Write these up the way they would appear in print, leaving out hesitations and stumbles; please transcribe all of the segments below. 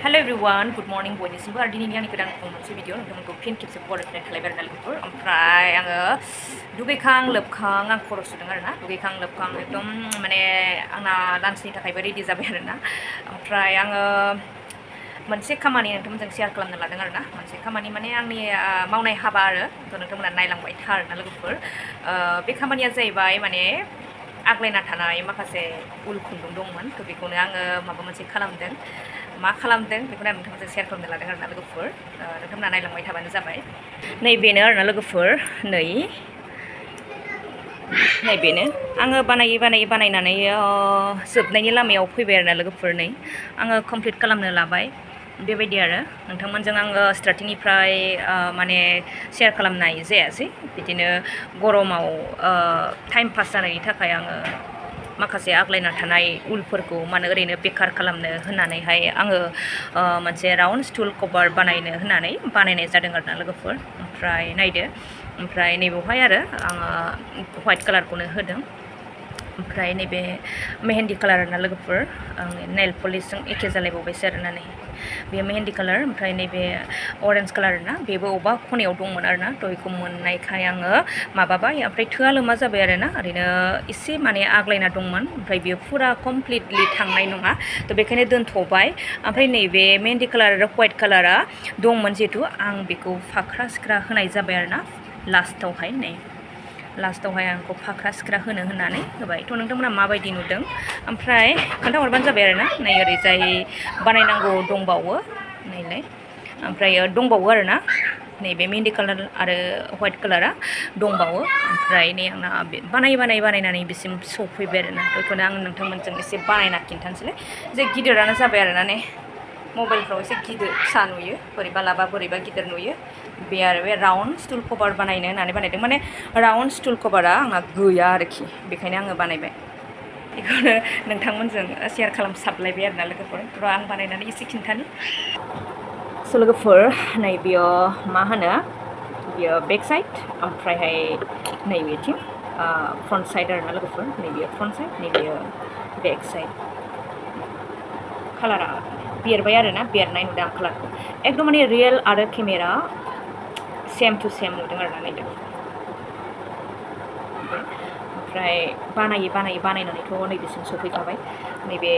Hello everyone, good morning बयनिसिमबो आरो दिनैनि आंनि गोदान मोनसे भिडिअ नोंथांमोनखौ फिन खेबसे बरायनाय थालायबाय आरो लोगोफोर ओमफ्राय आङो दुगैखां लोबखां आं खर' सुदों आरोना दुगैखां लोबखां एकदम माने आंना लान्चनि थाखायबो रेडि जाबाय आरोना ओमफ्राय आङो मोनसे खामानि नोंथांमोनजों शेयार खालामनो लादों आरोना मोनसे खामानि माने आंनि मावनाय हाबा आरो नोंथांमोना नायलांबाय था आरोना लोगोफोर बे खामानिया जाहैबाय माने आग्लायना थानाय माखासे उल खुन्दुं दंमोन थ' बेखौनो आङो माबा मोनसे खालामदों मा खालामदों बेखौनो आं नोंथांमोनजों शेयार खालामनो लादों आरोना लोगोफोर नोंथांमोना नायलांबाय थाबानो जाबाय नैबेनो आरोना लोगोफोर नैबेनो आङो बानायनानै जोबनायनि लामायाव फैबाय आरोना लोगोफोर आङो कमप्लिट खालामनो लाबाय बेबायदि आरो नोंथांमोनजों आङो स्टार्टिंनिफ्राय माने शेयार खालामनाय जायासै बिदिनो गरमाव टाइम पास जानायनि थाखाय आङो माखासे आग्लायना थानाय उलफोरखौ माने ओरैनो बेखार खालामनो होननानैहाय आङो मोनसे राउन्ड स्टुल कभार बानायनो होननानै बानायनाय जादों आरोना लोगोफोर ओमफ्राय नायदो ओमफ्राय नैबेवहाय आरो आङो व्हाइट कालारखौनो होदों ओमफ्राय नैबे मेहेन्दी कालार आरोना लोगोफोर आंनि नेल पलिशजों एखे जालायबावबायसो आरोना नै बेयो मेहेन्दी कालार ओमफ्राय नैबे अरेन्ज कालार ना बेबो अबेबा खनायाव दंमोन आरोना थ' बेखौ मोननायखाय आङो माबाबाय ओमफ्राय थोआ लोमा जाबाय आरोना ओरैनो एसे माने आग्लायना दंमोन ओमफ्राय बेयो फुरा कमप्लिटलि थांनाय नङा थ' बेखायनो दोनथ'बाय ओमफ्राय नैबे मेहेन्दी कालार आरो व्हाइट कालारा दंमोन जिहेतु आं बेखौ फाख्रा सिख्रा होनाय जाबाय आरोना लास्टावहाय लास्टावहाय आंखौ फाख्रा सिख्रा होनो होननानै होबाय थ' नोंथांमोना माबायदि नुदों ओमफ्राय खोन्थाहरबानो जाबाय आरोना नै ओरैजाय बानायनांगौ दंबावो नैलाय ओमफ्राय दंबावो आरोना नैबे मेहेन्दी कालार आरो व्हाइट कालारा दंबावो ओमफ्राय नै आंना बानायनानै बिसिम सफैबाय आरोना बेखौनो आं नोंथांमोनजों एसे बानायना खिन्थानोसैलाय एसे गिदिरानो जाबाय आरोना ने मबाइलफ्राव एसे गिदिर फिसा नुयो बोरैबा लाबा बोरैबा गिदिर नुयो बे आरो बे राउन्ड स्टुल कभार बानायनो होननानै बानायदों माने राउन्ड स्टुल कभारा आंना गैया आरोखि बेखायनो आङो बानायबाय बेखौनो नोंथांमोनजों शेयार खालामसाबलायबाय आरोना लोगोफोर र' आं बानायनानै एसे खिन्थानि स' लोगोफोर नै बेयो मा होनो बेयो बेक साइड ओमफ्रायहाय नैबेथिं फ्रन्ट साइड आरोना लोगोफोर नैबेयो फ्रन्ट साइड नैबेयो बेक साइड कालारा बेरबाय आरोना बेरनाय नुदों आं कालारखौ एकदम माने रियेल आरो केमेरा सेम टु सेम नुदों आरोना नायदों ओमफ्राय बानायनानैथ' नैबेसिम सफैखाबाय नैबे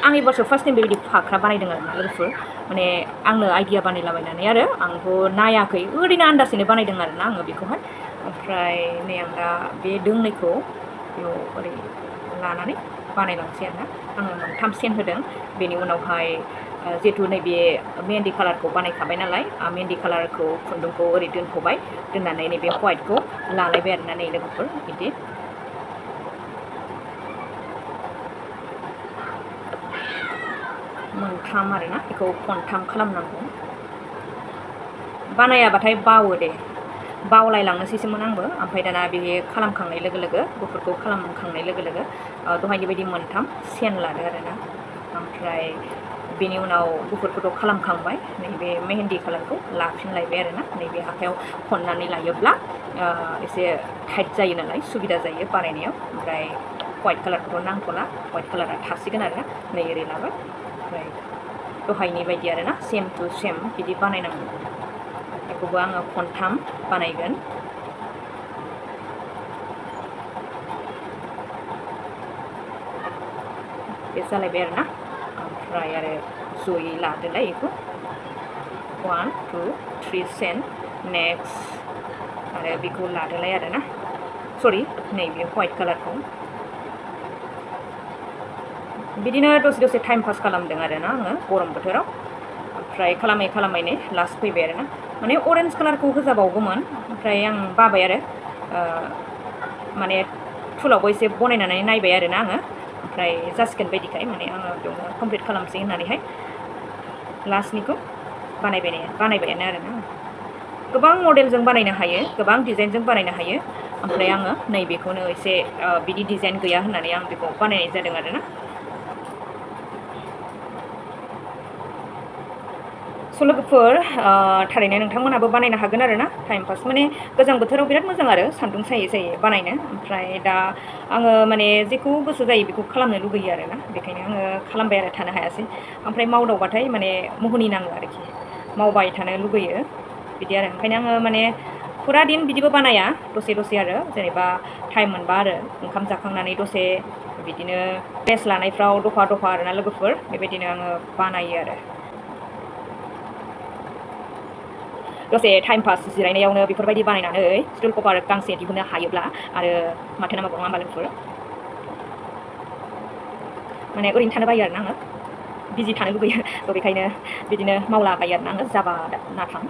आं एबारसो फार्स्ट टाइम बेबायदि फाख्रा बानायदों आरोना लोगोफोर माने आंनो आइडिया बानायलाबायनानै आरो आंथ' नायाखै ओरैनो आन्दाजैनो बानायदों आरोना आङो बेखौहाय ओमफ्राय नै आं दा बे दोंनैखौ बेयाव ओरै लानानै बानायलांसै आरोना आङो मोनथाम सेन होदों बेनि उनावहाय जिहेतु नैबे मेहेन्दी कालारखौ बानायखाबाय नालाय मेहेन्दी कालारखौ खुन्दुंखौ ओरै दोनथ'बाय दोननानै नैबे व्हाइटखौ लालायबाय आरोना नै लोगोफोर बिदि मोनथाम आरोना बेखौ खनथाम खालामनांगौ बानायाबाथाय बावो दे बावलायलांनोसैसोमोन आंबो ओमफ्राय दाना बे खालामखांनाय लोगो लोगो गुफुरखौ खालामखांनाय लोगो लोगो दहायनि बायदि मोनथाम सेन लादो आरोना ओमफ्राय बेनि उनाव गुफुरखौथ' खालामखांबाय नैबे मेहेन्दी कालारखौ लाफिनलायबाय आरोना नैबे आखायाव खननानै लायोब्ला एसे टाइट जायो नालाय सुबिदा जायो बानायनायाव ओमफ्राय व्हाइट कालारखौथ' नांथ'ला व्हाइट कालारा थासिगोन आरोना नै ओरै लाबाय ओमफ्राय दहायनि बायदि आरोना सेम टु सेम बिदि बानायनांगौ बेखौबो आङो खनथाम बानायगोन बे जालायबाय आरोना ओमफ्राय आरो जयै लादोलाय बेखौ 1 2 3 सेन नेक्स्ट आरो बेखौ लादोलाय आरोना सरि नैबे व्हाइट कालारखौ बिदिनो दसे टाइम पास खालामदों आरोना आङो गरम बोथोराव ओमफ्राय खालामै नै लास्ट फैबाय आरोना माने अरेन्ज कालारखौ होजाबावगौमोन ओमफ्राय आं बाबाय आरो माने फुलावबो एसे बनायनानै नायबाय आरोना आङो ओमफ्राय जासिगोन बायदिखाय माने आङो बेयावनो कमप्लिट खालामसै होननानैहाय लास्टनिखौ बानायबायानो आरोना गोबां मडेलजों बानायनो हायो गोबां डिजाइनजों बानायनो हायो ओमफ्राय आङो नैबेखौनो एसे बिदि डिजाइन गैया होननानै आं बेखौ बानायनाय जादों आरोना स' स' लोगोफोर थारैनो नोंथांमोनहाबो बानायनो हागोन आरो ना टाइम पास माने गोजां बोथोराव बिराद मोजां आरो सान्दुं सायै सायै बानायनो ओमफ्राय दा आङो माने जेखौ गोसो जायो बेखौ खालामनो लुगैयो आरो ना बेखायनो आङो खालामबाय आरो थानो हायासै ओमफ्राय मावदावबाथाय माने मुहुनि नाङो आरोखि मावबाय थानो लुगैयो बिदि आरो ओंखायनो आङो माने फुरा दिन बिदिबो बानाया दसे दसे आरो जेनेबा टाइम मोनबा आरो ओंखाम जाखांनानै दसे बिदिनो रेस्ट लानायफ्राव दफा दफा आरोना लोगोफोर बेबायदिनो आङो बानायो आरो दसे टाइम पास जिरायनायावनो बेफोरबायदि बानायनानै स्टुल कभार गांसे दिहुननो हायोब्ला आरो माथो नांबावगौ नङा होमबा लोगोफोर माने ओरैनो थानो बायो आरोना आङो बिजि थानो लुबैयो थ' बेखायनो बिदिनो मावला बायो आरोना आङो जाबा नाथां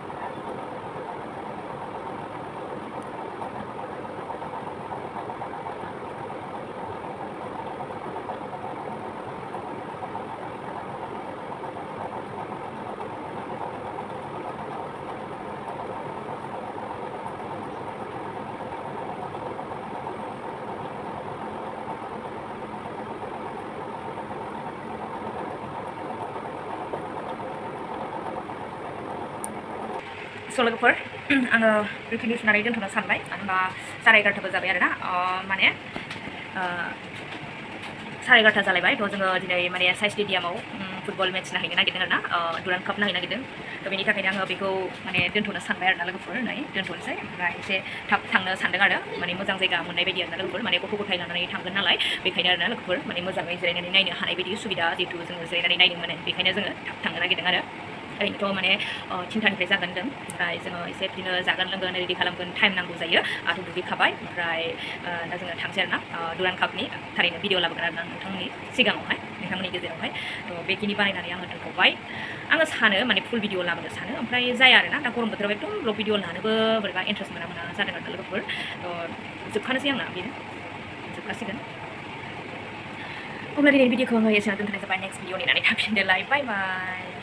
स' लोगोफोर आङो बेखिनि सुनानै दोनथ'नो सानबाय मानो होनबा 11:30 जाबाय आरोना माने 11:30 जालायबाय थ' जोङो दिनै माने साइ स्टेडियामाव फुटबल मेट्च नायहैनो नागिरदों आरोना दुरान्ड काप नायहैनो नागिरदों थ' बेनि थाखायनो आङो बेखौ माने दोनथ'नो सानबाय आरोना लोगोफोर नै दोनथ'नोसै ओमफ्राय एसे थाब थांनो सानदों आरो माने मोजां जायगा मोननाय बायदि आरोना लोगोफोर माने गथ' गथाय लानानै थांगोन नालाय बेखायनो आरोना लोगोफोर माने मोजाङै जिरायनानै नायनो हानाय बायदि सुबिदा जिहेतु जोङो जिरायनानै नायनो मोनो बेखायनो जोङो थाब थांनो नागिरदों आरो ओरैनोथ' माने 3टानिफ्राय जागोन होनदों ओमफ्राय जोङो एसे बिदिनो जागोन लोंगोन रेडि खालामगोन टाइम नांगौ जायो आंथ' दुगैखाबाय ओमफ्राय दा जोङो थांसै आरोना दुरान्ड कापनि थारैनो भिडिअ लाबोगोन आरोना नोंथांमोननि सिगाङावहाय नोंथांमोननि गेजेरावहाय थ' बेखिनि बानायनानै आङो दोनथ'बाय आङो सानो माने फुल भिडिअ लाबोनो सानो ओमफ्राय जाया आरोना दा गरम बोथोराव एकदम ब्लग भिडिअ लानोबो बोरैबा इन्ट्रेस्ट मोना जादों आरोना लोगोफोर थ' जोबखानोसै आंना बेनो जोबखासिगोन अब्ला दिनैनि भिडिअखौ आङो एसेयावनो दोनथ'नाय जाबाय नेक्स्ट भिडिअ नेनानै थाफिनदोलाय बाय बाय